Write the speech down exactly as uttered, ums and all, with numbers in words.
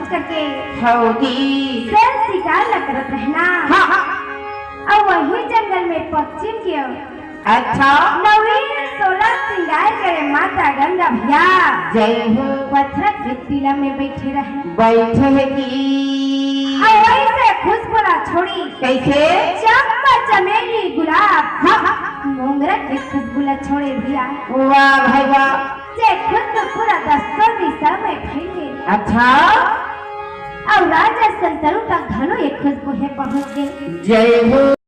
करके हौदी। शेर शिकार ल करत रहना। हाँ, हाँ। अउ वही जंगल में पक्षिन के अच्छा। नवीन सोलह श्रृंगार करे माता गंगा भैया। जय हो। पथरा के टीला में बैठे रहे। बैठे हे कि अउ वही से खुशबू ला छोड़ी। कैसे? चंपा, चमेली, गुलाब, हाँ, हाँ। मोंगरा के खुशबू ला छोड़े भैया। वाह भाई वाह। जे खुशबू पूरा दसों दिशा में फैले। अच्छा। अउ राजा संतनु तक घलो ये खुशबू हे पहुँच गे। जय हो।